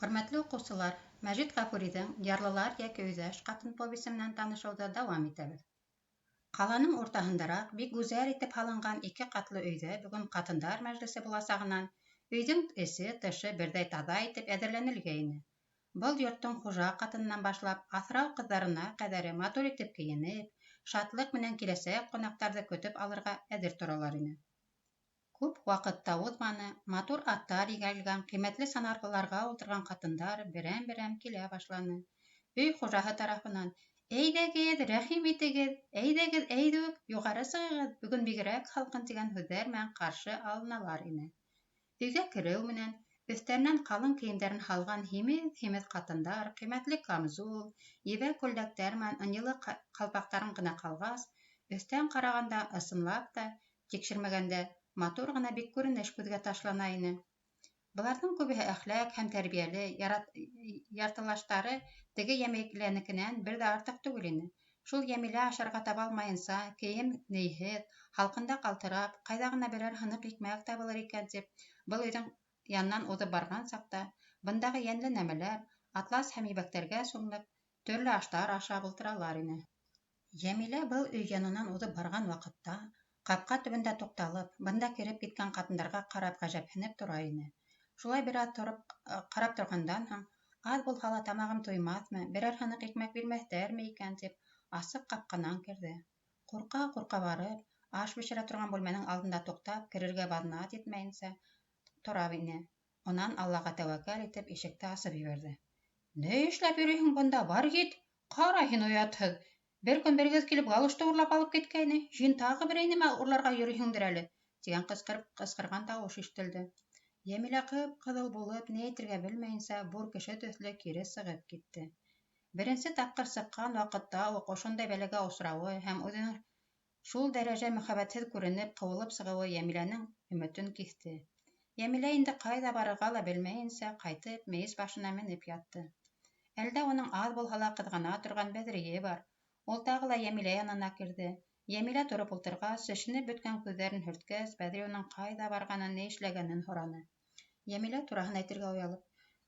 Хөрмәтле уҡыусылар, Мәжит Ғафуриҙың «Ярлылар йәки өйҙәш ҡатын» повесы менән танышыуҙы дауам итәбеҙ. Ҡаланың уртаһындараҡ бик гүзәл итеп һалынған ике ҡатлы өйҙә бөгөн ҡатындар мәжлесе буласағынан өйҙөң эсе, тышы берҙәй таҙа итеп әҙерләнелгәйне. Был йорттоң хужа ҡатынынан башлап аҫрау ҡыҙҙарына ҡәҙәре матур итеп кейенеп, шатлыҡ менән киләсәк ҡунаҡтарҙы көтөп алырға әҙер торалар ине. Күп ваҡыт та уҙманы, матур аттар егелгән ҡиммәтле саналарға ултырған ҡатындар берәм-берәм килә башланы. Өй хужаһы тарафынан: «Әйҙәгеҙ, рәхим итегеҙ, әйҙәгеҙ, әйҙүк, юғары сығығыҙ, бөгөн бигерәк һалҡын», тигән һүҙҙәр менән ҡаршы алыналар ине. Өйгә кереү менән өҫтәренән ҡалын кейемдәрен һалған һимеҙ-һимеҙ ҡатындар ҡиммәтле камзул, ебәк күлдәктәр менән ынйылы ҡалпаҡтарын ғына ҡалғас, өҫтән ҡарағанда, ысынлап та, тикшермәгәндә, матур ғына бик күренеш күҙгә ташлана ине. Быларҙың күбеһе әхлаҡ һәм тәрбиәле, яртылаштары теге Йәмиләнекенән бер ҙә артыҡ түгел ине. Шул Йәмилә ашарға таба алмайынса, кейем нейһеҙ, һалҡында ҡалтырап, ҡайҙа ғына берәр һыныҡ икмәк табылыр икән тип, был өйҙөң янынан уҙып барған саҡта, бындағы йәнле нәмәләр, атлас һәм ебәктәргә сумып, төрлө аштар ашап ултыралар ине. Йәмилә был өй янынан уҙып барған ваҡытта, ҡапҡа төбөндә туҡталып, бында кереп киткән ҡатындарға ҡарап ғәжәпһенеп тора ине. Шулай бер аҙ тороп ҡарап торғандан һуң, аҙ булһа ла тамағым туймаҫмы, берәр һыныҡ икмәк бирмәҫтәрме икән тип, асыҡ ҡапҡанан керҙе. Ҡурҡа-ҡурҡа барып, аш бешерә торған бүлмәнең алдында туҡтап, керергә баҙнат итмәйенсә тора ине. Унан Аллаға тәүәккәл итеп, ишекте асып ебәрҙе. «Ни эшләп йөрөйһөң бында, бар кит! Ҡара һин оятһыҙ! Бер көн берегеҙ килеп галошты урлап алып киткәйне, һин тағы берәй нәмә урларға йөрөйһөңдөр әле», тигән ҡысҡырып ҡысҡырған тауыш ишетелде. Йәмилә ҡып-ҡыҙыл булып, ни әйтергә белмәйенсә, бур кеше төҫлө кире сығып китте. Беренсе тапҡыр сыҡҡан ваҡытта уҡ ошондай бәләгә осрауы һәм үҙенең шул дәрәжә мөхәббәтһеҙ күренеп ҡыуылып сығыуы Йәмиләнең өмөтөн киҫте. Йәмилә инде ҡайҙа барырға ла белмәйенсә, ҡайтып, мейес башына менеп ятты. Әлдә уның аҙ булһа ла ҡыҙғана торған Бәҙрейе бар. Ул тағы ла Йәмилә янына керҙе. Йәмилә тороп ултырғас, шешенеп бөткән күҙҙәрен һөрткәс, Бәҙри уның ҡайҙа барғанын, ни эшләгәнен һораны. Йәмилә тураһын әйтергә оялып,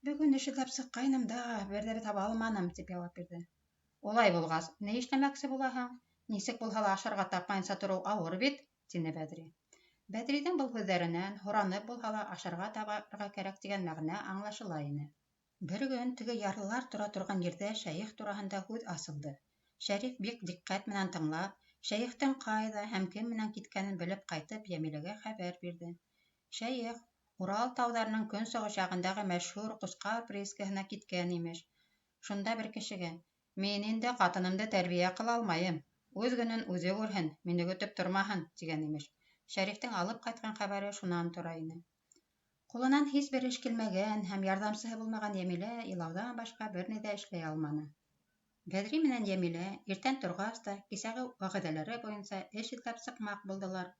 «Бөгөн эш эҙләп сыҡҡайным да, бер ҙә таба алманым», тип яуап бирҙе. «Улай булғас, ни эшләмәксе булаһың? Нисек булһа ла ашарға тапмайынса тороу ауыр бит», тине Бәҙри. Бәҙриҙең был һүҙҙәренән һоранып булһа ла ашарға табырға кәрәк тигән мәғәнә аңлашыла ине. Бер көн теге ярлылар тора торған ерҙә шәйех тураһында һүҙ асылды. Шәриф бик диҡҡәт менән тыңлап, шәйехтең ҡайҙа һәм кем менән киткәнен белеп ҡайтып, Йәмиләгә хәбәр бирҙе. Шәйех Урал тауҙарының көнсығыш яғындағы мәшһүр Ҡусҡар приискаһына киткән, имеш. Шунда бер кешегә: «Мин инде ҡатынымды тәрбиә ҡыла алмайым, үҙ көнөн үҙе күрһен, мине көтөп тормаһын», тигән, имеш. Шәрифтең алып ҡайтҡан хәбәре шунан тора ине. Ҡулынан һис бер эш килмәгән һәм ярҙамсыһы булмаған Йәмилә илауҙан башҡа бер ни ҙә эшләй алманы. Бәҙри менән Йәмилә иртән торғас та кисәге вәғәҙәләре буйынса эш эҙләп сыҡмаҡ булдылар.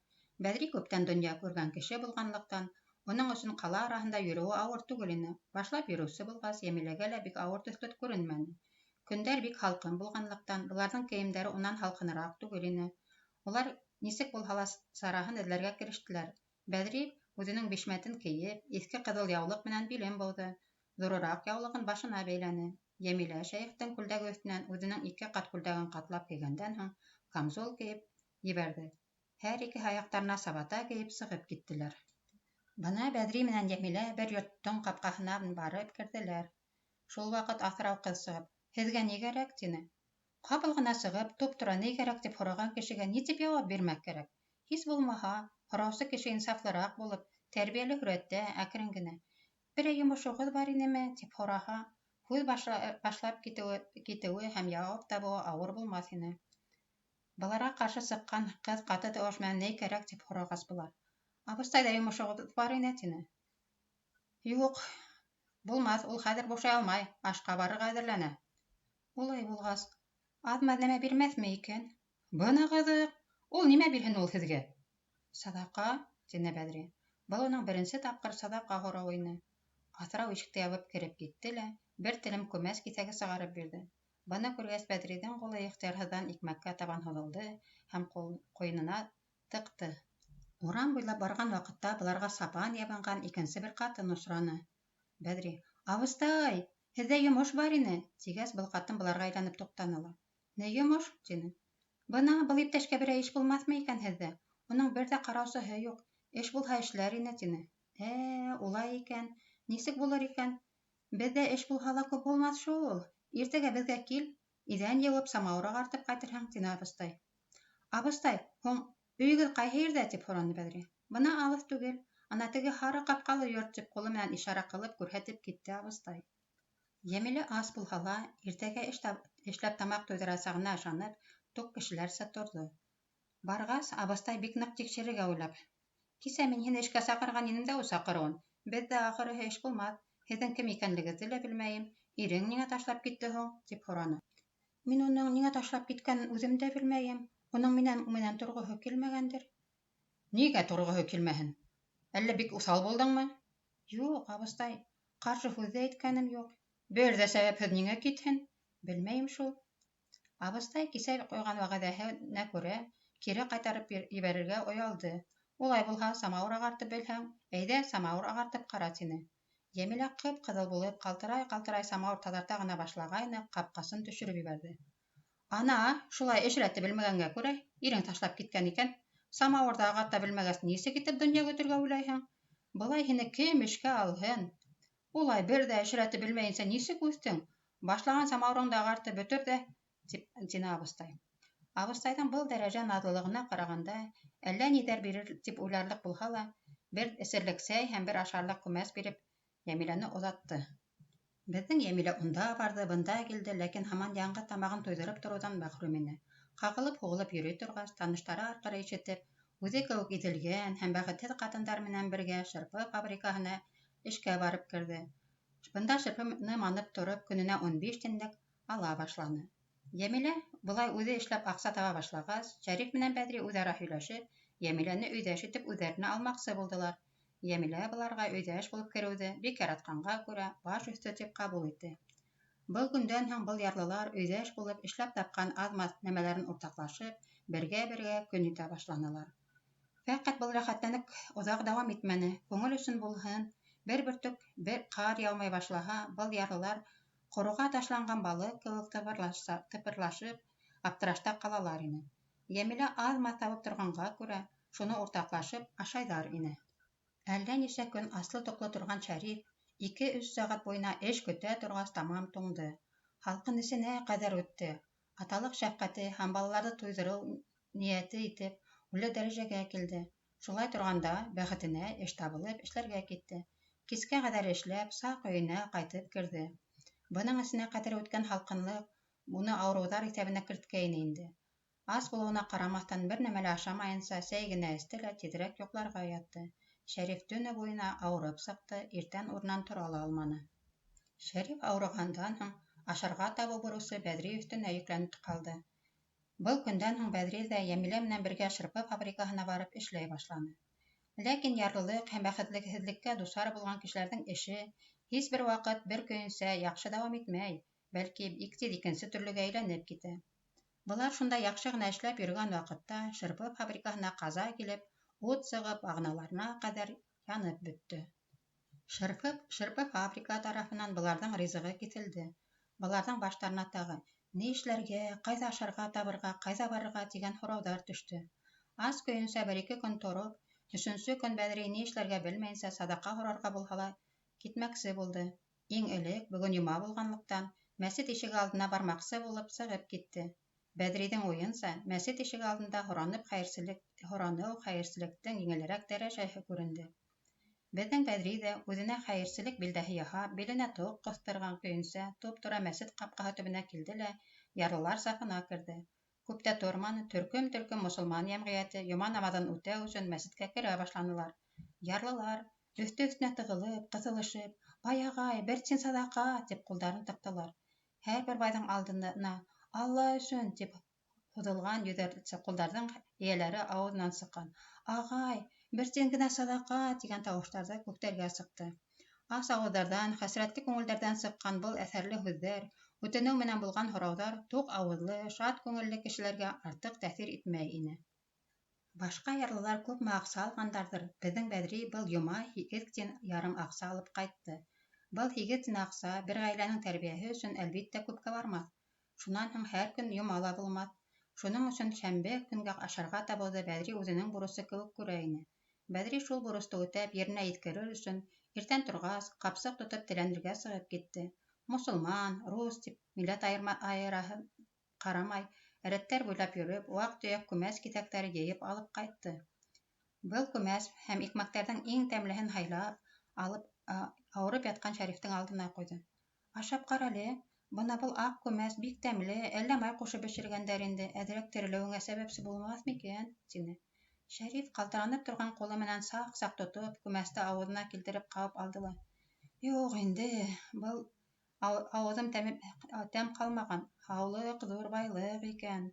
Бәҙри күптән донъя күргән кеше булғанлыҡтан, уның өсөн ҡала араһында йөрөүе ауыр түгел ине. Башлап йөрөүсе булғас, Йәмиләгә лә бик ауыр төҫлө күренмәне. Көндәр бик һалҡын булғанлыҡтан, быларҙың кейемдәре унан һалҡыныраҡ түгел ине. Улар нисек булһа ла сараһын эҙләргә керештеләр. Бәҙри үҙенең бишмәтен кейеп, иҫке ҡыҙыл яулыҡ менән билен быуҙы, ҙурыраҡ яулығын башына бәйләне. Йәмилә шәйехтең күлдәге өҫтөнән үҙенең ике ҡат күлдәген ҡатлап кейгәндән һуң, камзул кейеп ебәрҙе. Һәр икеһе аяҡтарына сабата кейеп сығып киттеләр. Бына Бәҙри менән Йәмилә бер йорттоң ҡапҡаһына барып керҙеләр. Шул ваҡыт аҫрау ҡыҙ сығып, «Һеҙгә ни кәрәк?» тине. Ҡапыл ғына сығып, туп-тура ни кәрәк тип һораған кешегә ни тип яуап бирмәк кәрәк? Һис булмаһа, һораусы кеше инсафлыраҡ булып, тәрбиәле һүрәттә әкрен генә, «Берәй йомошоғоҙ бар инеме?» тип һораһа, һүҙ башлап китеүе һәм яуап табыуы ауыр булмаҫ ине. Быларға ҡаршы сыҡҡан ҡыҙ ҡаты тауыш менән ни кәрәк тип һорағас, былар: «Абыстайҙа йомошоғоҙ бар ине», тине. «Юҡ, булмаҫ, ул хәҙер бушай алмай, ашҡа барырға әҙерләнә». «Улай булғас, аҙ-маҙ нәмә бирмәҫме икән?» «Бына ҡыҙыҡ, ул нимә бирһен ул һеҙгә?» «Саҙаҡа», тине Бәҙри. Был уның беренсе тапҡыр саҙаҡа һорауы ине. Аҫрау ишекте ябып кереп китте лә, бер телем күмәс киҫәге сығарып бирҙе. Быны күргәс, Бәҙриҙең ҡулы ихтыярһыҙҙан икмәккә табан һуҙылды һәм ҡуйынына тыҡты. Урам буйлап барған ваҡытта быларға сапан ябынған икенсе бер ҡатын осраны. Бәҙри: Абыстай, һеҙҙә йомош бар ине, тигәс, был ҡатын быларға әйләнеп туҡтаны ла. Ни йомош? Тине. Бына был иптәшкә берәй эш булмаҫмы икән һеҙҙә? Уның бер ҙә ҡараусыһы юҡ. Эш булһа эшләр ине, тине. Улай икән. Нисек булыр икән? Беҙҙә эш булһа ла күп булмаҫ шул. Иртәгә беҙгә кил, иҙән йыуып, самауыр ағартып ҡайтырһың, тине абыстай. Абыстай, һуң өйөгөҙ ҡайһы ерҙә? Тип һораны Бәҙри. Бына алыҫ түгел. Ана теге һары ҡапҡалы йорт, тип ҡулы менән ишара ҡылып күрһәтеп китте абыстай. Йәмилә ас булһа ла, иртәгә эш эшләп тамаҡ туйҙырасағына ышанып, туҡ кешеләрсә торҙо. Барғас, абыстай бик ныҡ тикшерергә уйлап: "Кисә мин һине эшкә саҡырған инем дә ул саҡырыуын. Беҙҙә ахырыһы эш булмаҫ. Һеҙҙең кем икәнлегеҙҙе лә белмәйем. Ирең ниңә ташлап китте һуң?" — тип һораны. "Мин уның ниңә ташлап киткәнен үҙем дә белмәйем. Уның минән менән торғоһо килмәгәндер." "Нигә торғоһо килмәһен? Әллә бик уҫал булдыңмы?" "Юҡ, абыстай, ҡаршы һүҙ ҙә әйткәнем юҡ." "Бер ҙә сәбәпһеҙ ниңә китһен?" "Белмәйем шул." Абыстай кисә ҡуйған вәғәҙәһенә күрә кире ҡайтарып ебәрергә оялды. "Улай булһа, самауыр ағартып белһәң, әйҙә, самауыр ағартып ҡара", тине. Йәмилә ҡып-ҡыҙыл булып, ҡалтырай-ҡалтырай самауыр таҙарта ғына башлағайны, ҡапҡасын төшөрөп ебәрҙе. "Ана, шулай эш рәте белмәгәнгә күрә ирең ташлап киткән икән. Самауырҙы ағарта белмәгәс, нисек итеп донъя көтөргә уйлайһың? Былай һине кем эшкә алһын? Улай бер ҙә эш рәте белмәйенсә нисек үҫтең? Башлаған самауырыңды ағартып бөтөр ҙә", тип тине абыстай. Абыстайҙың был дәрәжә наҙлылығына ҡарағанда, әллә ниҙәр бирер тип уйларлыҡ булһа ла, бер эсерлек сәй һәм бер ашарлыҡ күмәс биреп, Йәмиләне оҙатты. Беҙҙең Йәмилә унда барҙы, бында килде, ләкин һаман яңғыҙ тамағын туйҙырып тороуҙан мәхрүм ине. Ҡағылып-һуғылып йөрөй торғас, таныштары арҡыры ишетеп, үҙе кеүек иҙелгән һәм бәхетһеҙ ҡатындар менән бергә шырпы фабрикаһына эшкә барып керҙе. Бында шырпыны манып тороп, көнөнә 15 тинлек ала башланы. Йәмилә былай үҙе эшләп аҡса таба башлағас, Шәриф менән Бәҙри үҙ-ара һөйләшеп, Йәмиләне өйҙәш итеп үҙҙәренә алмаҡсы булдылар. Йәмилә быларға өйҙәш булып кереүҙе бик яратҡанға күрә, баш өҫтө тип ҡабул итте. Был көндән һуң был ярлылар өйҙәш булып эшләп тапҡан аҙ-маҙ нәмәләрен уртаҡлашып, бергә-бергә көн итә башланылар. Фәҡәт был рәхәтләнек оҙаҡ дауам итмәне. Күңел өсөн булһын, бер бөртөк бер ҡар яумай башлаһа, был ярлылар ҡороға ташланған балыҡ кеүек тыпырлашып, аптырашта ҡалалар ине. Йәмилә аҙ-маҙ табып торғанға күрә, шуны уртаҡлашып ашайҙар ине. Әллә нисә көн аслы-туҡлы торған Шәриф 2-3 сәғәт буйына эш көтә торғас тамам туңды. Һалҡын эсенә ҡәҙәр үтте. Аталыҡ шәфҡәте һәм балаларҙы туйҙырыу ниәте итеп, үле дәрәжәгә килде. Шулай торғанда, бәхетенә эш табылып, эшләргә китте. Кискә ҡәҙәр эшләп, саҡ өйөнә ҡайтып керҙе. Бының эсенә ҡәҙәр үткән һалҡынлыҡ уны ауырыуҙар иҫәбенә керткәйне инде. Ас булыуына ҡарамаҫтан, бер нәмә лә ашамайынса, сәй генә эсте лә тиҙерәк йоҡларға ятты. Шәриф төнө буйына ауырып сыҡты, иртән урынынан тора ла алманы. Шәриф ауырығандан һуң ашарға табыу бурысы Бәҙри өҫтөнә йөкләнеп ҡалды. Был көндән һуң Бәҙри ҙә Йәмилә менән бергә шырпы фабрикаһына барып эшләй башланы. Ләкин ярлылыҡ һәм бәхетһеҙлеккә дусар булған кешеләрҙең эше һис бер ваҡыт бер көйөнсә яҡшы дауам итмәй, бәлки бик тиҙ икенсе төрлөгә әйләнеп китә. Былар шунда яҡшы ғына эшләп йөрөгән ваҡытта шырпы фабрикаһына ҡаза килеп, ут сығып, бағаналарына ҡәҙәр янып бөттө. Шырпы фабрика тарафынан быларҙың ризығы киҫелде. Быларҙың баштарына тағы ни эшләргә, ҡайҙа ашарға табырға, ҡайҙа барырға тигән һорауҙар төштө. Ас көйөнсә бер-ике көн тороп, өсөнсө көн Бәҙри ни эшләргә белмәйенсә саҙаҡа һорарға булһа ла китмәксе булды. Иң элек, бөгөн йома булғанлыҡтан, мәсет ишеге алдына бармаҡсы булып сығып китте. Бәҙриҙең уйынса, мәсет ишеге алдында һораныу хәйерселектең еңелерәк дәрәжәһе күренде. Беҙҙең Бәҙри ҙә үҙенә хәйерселек билдәһе яһап, биленә тоҡ ҡыҫтырған көйөнсә туп-тура мәсет ҡапҡаһы төбөнә килде лә ярлылар сафына керҙе. Күп тә торманы, төркөм-төркөм мосолман йәмғиәте йома намаҙын үтәү өсөн мәсеткә керә башланылар. Ярлылар, өҫтө-өҫтөнә тығылып, ҡыҫылышып, «Бай ағай, бер тин саҙаҡа!» тип ҡулдарын тыҡтылар. Һәр бер байҙың алдына «Алла өсөн!» тип һуҙылған йөҙәрсә ҡулдарҙың эйәләре ауыҙынан сыҡҡан «Ағай, бер тин генә саҙаҡа!» тигән тауыштар ҙа күктәргә сыҡты. Ас ауыҙҙарҙан, хәсрәтле күңелдәрҙән сыҡҡан был әҫәрле һүҙҙәр, үтенеү менән булған һорауҙар туҡ ауыҙлы, шат күңелле кешеләргә артыҡ тәьҫир итмәй ине. Башҡа ярлылар күпме аҡса алғандарҙыр, беҙҙең Бәҙри был йома 8,5 тин аҡса алып ҡайтты. Был 8 тин аҡса бер ғаиләнең тәрбиәһе өсөн, әлбиттә, күпкә бармаҫ. Шунан һуң һәр көн йома ла булмаҫ. Шуның өсөн шәмбе көнгә ашарға табыуҙы Бәҙри үҙенең бурысы кеүек күрә ине. Бәҙри шул бурысты үтәп, еренә еткерер өсөн, иртән торғас, ҡапсыҡ тотоп теләнергә сығып китте. Мосолман, рус тип милләт айыраһы ҡарамай, рәттәр буйлап йөрөп, ваҡ-төйәк күмәс киҫәктәре йыйып алып ҡайтты. Был күмәс һәм икмәктәрҙең иң тәмлеһен һайлап алып, ауырып ятҡан Шәрифтең алдына ҡуйҙы. Ашап ҡара әле, бына был аҡ күмәс бик тәмле, әллә май ҡушып бешергәндәр инде, әҙерәк терелеүеңә сәбәпсе булмаҫ микән, тине. Шәриф ҡалтыранып торған ҡулы менән саҡ-саҡ тотоп, күмәсте ауыҙына килтереп ҡабып алды ла: "Юҡ инде, был ауыҙым тәм ҡалмаған, һаулыҡ ҙур байлыҡ икән.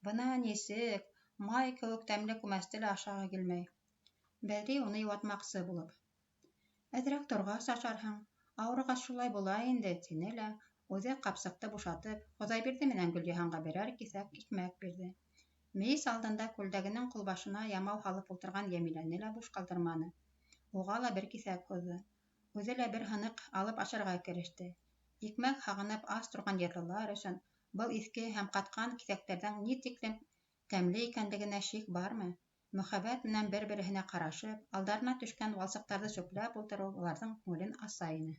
Бына нисек, май кеүек тәмле күмәсте лә ашағы килмәй." Бәҙри уны йыуатмаҡсы булып: "Әҙерәк торғас ашарһың, ауырығас шулай була инде", тине лә, үҙе ҡапсыҡты бушатып, Хоҙайбирҙе менән Гөлйыһанға берәр киҫәк икмәк бирҙе. Мейес алдында күлдәгенең ҡулбашына ямау һалып ултырған Йәмиләне лә буш ҡалдырманы. Уға ла бер киҫәк һуҙҙы. Үҙе лә бер һыныҡ алып ашарға кереште. Икмәк һағынып ас торған ярлылар өсөн был иҫке һәм ҡатҡан киҫәктәрҙең ни тиклем тәмле икәнлегенә шик бармы? Мөхәббәт менән бер-береһенә ҡарашып, алдарына төшкән валсыҡтарҙы сүпләп ултырыу уларҙың күңелен аса ине.